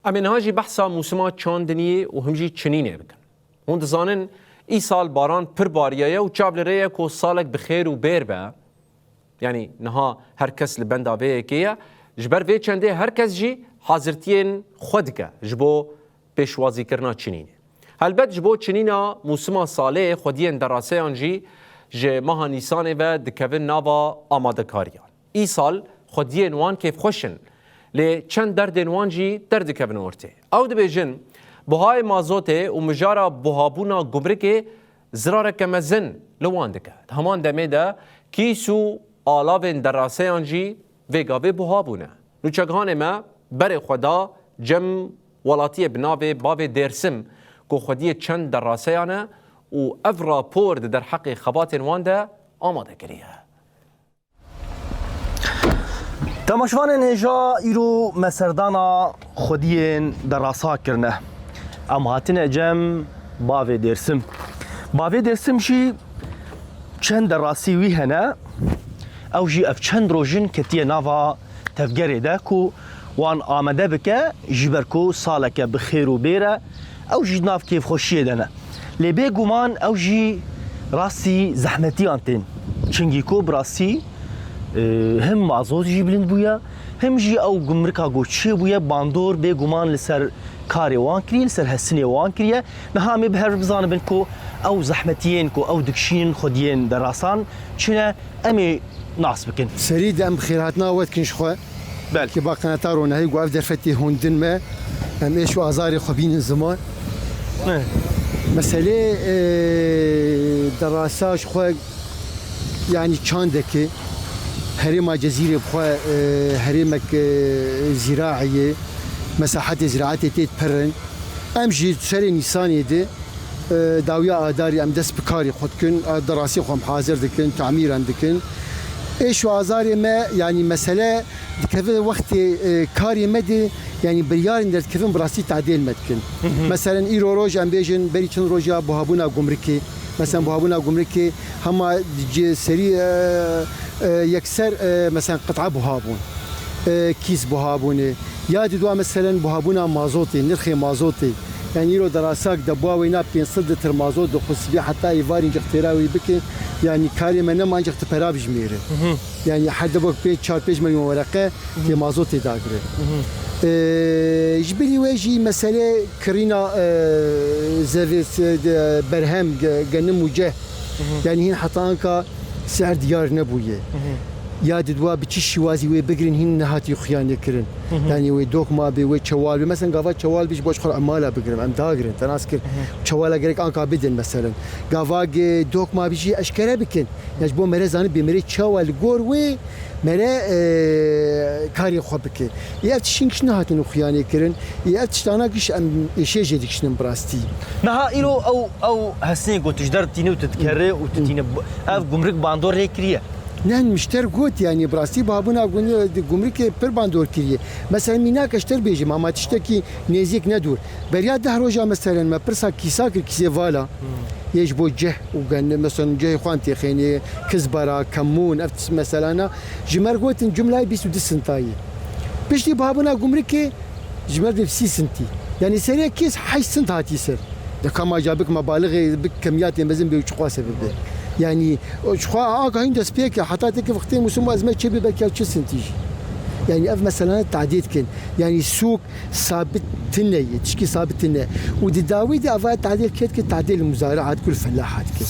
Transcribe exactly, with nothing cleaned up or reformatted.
Em ê niha jî behsa mûsima çandiniyê û him jî çinînê bikin. Hûn dizanin, îsal baran pir bariyaye û çav li rê ye ku salek bi xêr û bêr be. Yanî niha her kes li benda vê yekê ye. Ji ber vê çendê her kes jî hazirtiyên xwe dike ji bo pêşwazîkirina çinînê. Helbet ji bo çinîna mûsima salê xwediyên deraseyan jî ji meha Nîsanê ve dikevin nava amadekariyan. Îsal xwediyên wan kêfxweş in, lê çend derdên wan jî derdikevin ortê. Ew dibêjin, buhayê mazotê û mijara buhabûna gumrikê zirareke mezin li wan dike. Di heman demê de kîs û alavên deraseyan jî vê gavê buha bûne. Nûçegihanê me berê xwe da cem welatiyê bi navê Bavê Dêrsim ku xwediyê çend deraseyan e û ev rapor di derheqê xebatên wan de amade kiriye. Temaşevanên hêja, îro me serdana xwediyên derasa kirine. Em hatine cem Bavê Dêrsim. Bavê Dêrsim jî çend derasî wî hene. Ew jî ev çend roj in ketiye nava tevgerê de ku wan amade bike, ji ber ku saleke bi xêr û bêr e, ew jî nav kêfxweşiyê de ne. Lê bêguman ew jî rastî zehmetiyan tên. Çingî ku bi rastî, e, him mazot jî bilind bûye, him jî ew gumrika ku çêbûye, bandor bêguman li ser karê wan kiriye, li ser hesinê wan kiriye. Niha em ê bi hev re bizanibin ku ew zehmetiyên ku ew dikişînin xwediyên derasan çi ne, em ê nas bikin. Serî de em xêrhatina we dikin ji xwe. Belkî ba qeneta ronahî ku ev derfetê hûn din me, em êş û azarê xwe bînin ziman. Eh. Meselê, e, derasa ji xwe, yanî çandekê, herêma Cezîrê bi xwe, e, herêmek, e, zîraî ye, mesaheta ziraetê tê dipirin. Em jî serê Nîsanê de, e, dawiya Adarê em dest bi karê xwe dikin, e, derasê xwe em hazir dikin, tamîr em dikin. Êş û azarê me, yanî mesele dikeve wextê, e, karê me de, yanî biryarên derdikevin bi rastî tadêl me dikin. Hı hı. Meselen îro roj em bêjin, berî çend roja buhabûna gumrikê. Mesela buhabûna gumrikê hema ci serî, e, e, yekser, e, mesela qit'a buha bûn. E, kîs buha bûne. Ya di dua mesela buhabûna mazotê, nirxê mazotê. Yani îro derasak de bua wêna pênc sed litir mazot dixwe sibê heta êvarî cix têra wî bike. Yani karê me nema cix tu pera bijmêre. Hı hı. Yani her dibok pênc, çar pênc milyon wereqe tê mazotê dagire. Hı hı. E, ji bilî wê jî mesele kirîna, e, zevê, e, berhem ge-, genim û ceh. Hı hı. Yani hîn heta anka ser diyar nebûye. Hı hı. Ya di dua bi çi şîwazî wê bigirin hîn nehatî xuyanê kirin. Hı hı. Yani wê dokma bê, wê çewal bê. Mesela gava çewal bî ji bo ji xwe emala bigirin, em dagirin, te nas kir. Hı hı. Çewala gerek anka bidin meselen. Gava ge dokma bî jî eşkere bikin. Ya ji bo mere zanî bê mere çawa li gor wê mere, e, karê xwe bike. Ê ev tiştin giş nehatin xuyanê kirin. Ê ev tiştana giş em êşê jê dikişinin bi rastî. Niha îro ew, ew hesnê ku tu ji der tîne û tu dikerê û tu tîne b-, ev gumrik bandor rê kiriye. Ne, min ji ter got, yani bi rastî babûna gund-, gumrikê pir bandor kiriye. Mesela mînake ji ter bêjim, ama tiştekî nêzîk ne dûr. Beriya deh roja meselen me pirsa kîsa kir, kîsê vala. Hmm. Yê ji bo ceh û gen-, mesela cehê xwe em têxênê, kizbera, kemûn, ev tişt meselana. Ji me re gotin cumlayê bîst û du sintayî. Piştî babûna gumrikê ji me re sî sintî. Yani serê kîs heşt sint hatî ser. De ka ma ca bik mebalixê, bik kemiyatê mezin bê û çiqwa sebeb be. Yani o çiqwa anka hîn dest pê ke, heta teke wextê mûsim ez me çê bê belki çi sintî jî. Yani ev meselana tadê dikin. Yani sûk sabit tine ye, tişkî sabit tine. Û di dawî de ava tadê ket ke tadê li muzaraat kul fellahat ke.